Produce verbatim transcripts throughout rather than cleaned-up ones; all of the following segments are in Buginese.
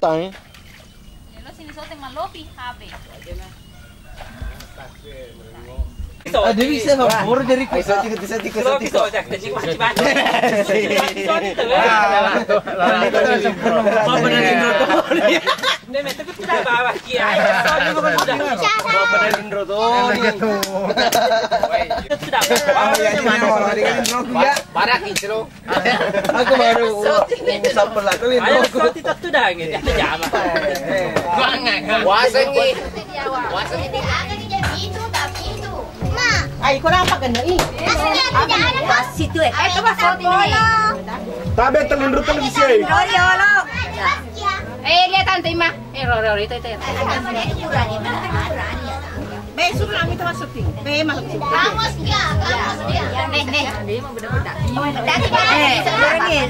Tang. Lo sini sote malopi H B. Ah, dia bisa, Bang. Baru dari ku. Ayo, soti, soti, soti, soti. Barak, Icro. Aku baru sampel lagi. Ayo, soti tettu dah, nggak ada jama. Wasengi. Wasengi. Ai, kurang apa kena, ih? Masih tu, eh. Eh, coba foto ini. Tabe telunjuk televisi. Roro, Roro. Eh, lihat tante Ima. Eh, Roro, Roro, itu, itu. Be, suruh kami termasuk, Ting. Be, masuk. Kamu sekian, kamu sekian. Nih, nih. Eh, sekarang nih.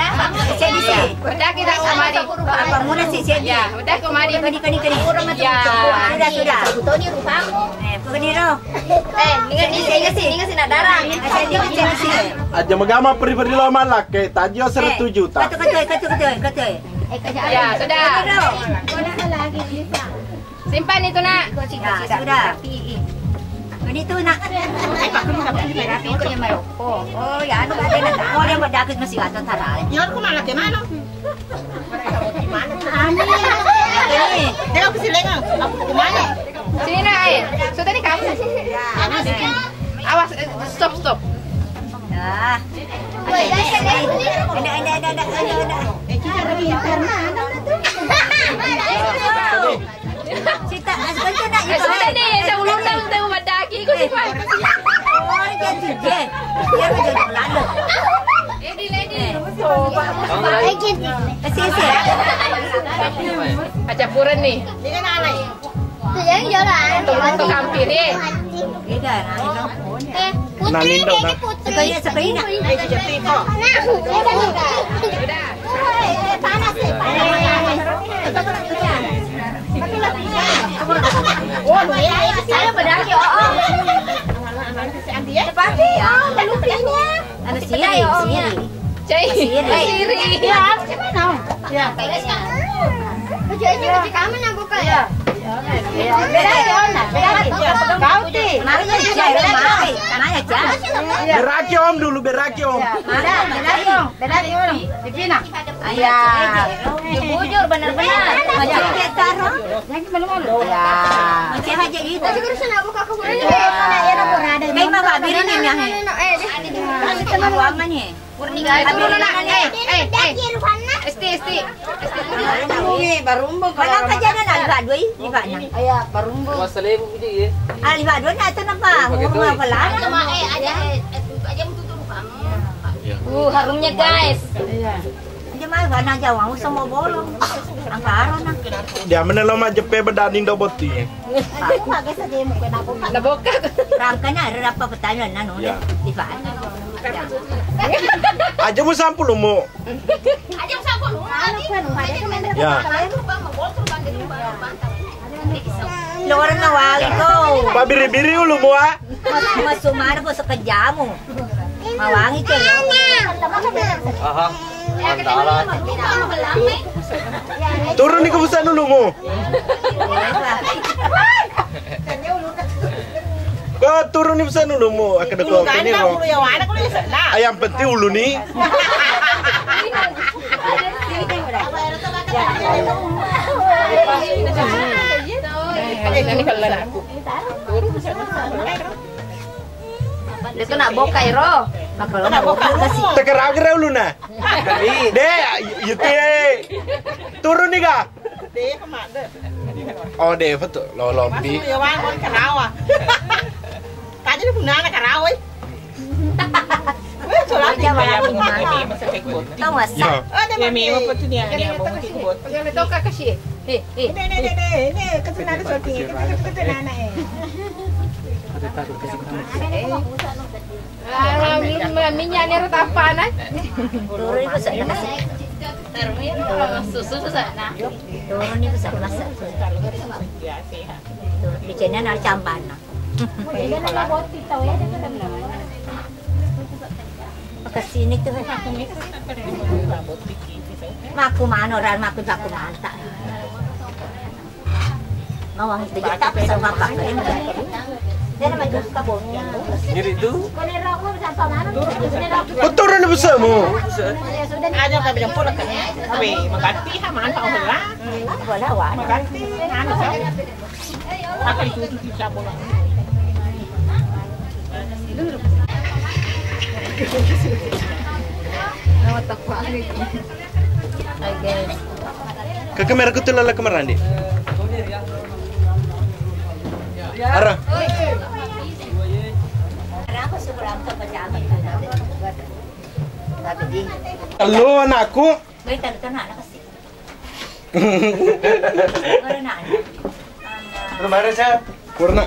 Sedih sih. Udah kita kemari. Apa mula sih, sedih? Ya, udah kemari. Keni, keni, keni. Ya. Sudah, sudah. Tony rupamu. Eh, keni, Ro. Eh, ingat sih, ingat sih, ingat sih, nak darah. Sedih, sedih sih. Aja magama pribadi lo malak, kayak tajio seratus juta. Katu, katu, katu, katu, katu. Ya, sudah. Keni, Ro. Simpan itu, Nak. Ya, sudah. Ini tuh, Nak. Rapi itu yang Maroko. Oh, ya, anu, ada, Nak. Oh, yang berdagang masih ada, tarai. Ya, aku malah ke mana? Ini. Dia aku silengan. Aku ke mana? Sini, Nak, eh. Sudah nih kamu. Awas, eh, stop, stop. Ya. Ada, ada, ada. Cita, eh, sudah nih, saya ulun dah, saya mau mendaki, kok sih, Pak? Oh, jangan sih, Jen. Biar mau jadi Belanda. Lady, lady. Eh, sini, sini. Aja pura nih. Ini kan alay. Tuh, yang jualan. Tuh, tuh, hampir, ya. Beda, nah, itu. Eh, Putri, Nalindo, ini nah. Putri. Sekolah, sekolah, nah. Ayo, kita pergi, kok. Nah, ini kan. Udah. Eh, panas, eh, panas. Oh, iya, iya, saya berani, oh, oh. Cepat, oh, melupinya. Anu, siri, siri. Cai. Siri. Siri. Ya, gimana? Ya. Baju aja, baju kamu nak buka ya? Ya. Beda ya, Om. Beda ya. Kau ti. Mari ya, Cai. Mari. Tanah ya, Cai. Beraki, Om, dulu, beraki, Om. Mana? Beraki, Om. Beraki, Om. Di Pina. Iya. Bujur, benar-benar. Macam kita, Rom. Yang malu-malu. Ya. Macam aja gitu. Tapi harus nak buka ke mana? Kayak mah Pak Biri nih, yang. Eh, eh. Ruangan nih. Murni, guys. Turun, nak. Eh, eh, eh. Esti, Esti. Esti, turun. Wih, barumbung. Mana kalau aja ada, nak, lipat dua, lipat enam. Iya, barumbung. Masalah ibu gitu ya. Ah, lipat dua, nak, itu napa? Ngomong apa lagi? Cuma, eh, aja, eh, eh, aja mau tutup kamu. Iya. Uh, harumnya, guys. Iya. Dia mah warna Jawa, usah mau bolong. Angkara, nah. Dia mana lo mah jepe bedaning do boti. Aku pakai sedih mungkin aku. Nah, buka. Rangkanya ada apa pertanyaan, nanu? Ya. Lipat. Aja mu sampul, Umu. Aja mu sampul, Umu. Ya. Lo orang nawari ko. Pak Biri-Biri ulu, Mu, ah. Mas-, masuk mana ko sekejam, Mu. Mawangi ke. Aha. Antara. Turun ni ke busa dulu, Mu. Ko turun ni pesan dulu, Mu. Aku udah ulu kau kene, gandang, Mu. Ulu yang mana, ulu yang sana. Ah, yang penting ulu ni. Ini kalau aku. Turun pesan dulu. Itu nak bokai ro. Maka lo nak bokai kasih. Tekerage ulu na. De, itu, eh. Turun ni ga? De, kemana? Oh, de, betul. Lo lompi. Masuk ya, Wan, Wan, kerawa. Tadi lu punya anak kerawa, eh. Weh, coba aja, Wan. Tahu nggak sih? Ya. Oh, dia ya, mati. Mio apa tuh dia? Dia mau ikut. Jangan tahu kakak sih. Eh, eh. Ini, ini, ini, ini, ini, kesenangan syuting. Kita, kita, kita, anak, eh. Ah, minyak ni rata apa, nak? Turun ni pesan. Susu pesan, nak. Turun ni pesan, pesan. Biasanya nak campana. Ke sini tuh. Maku mano, ran maku, maku mantap. Awang, bejek tak pesan makan. Dia nama jus kabongnya. Jadi tu. Kotor ni besar mu. Aja tak berjemput lah kan. Tapi makan pi ha mana orang. Wala wala. Makan pi anu kan. Akan itu tu siapa lah. Nama tak panik. Hai, guys. Ke kamera ku tu lala kamera, Andi. Ara. Halo, anakku. Belum ada, Sir. Purna.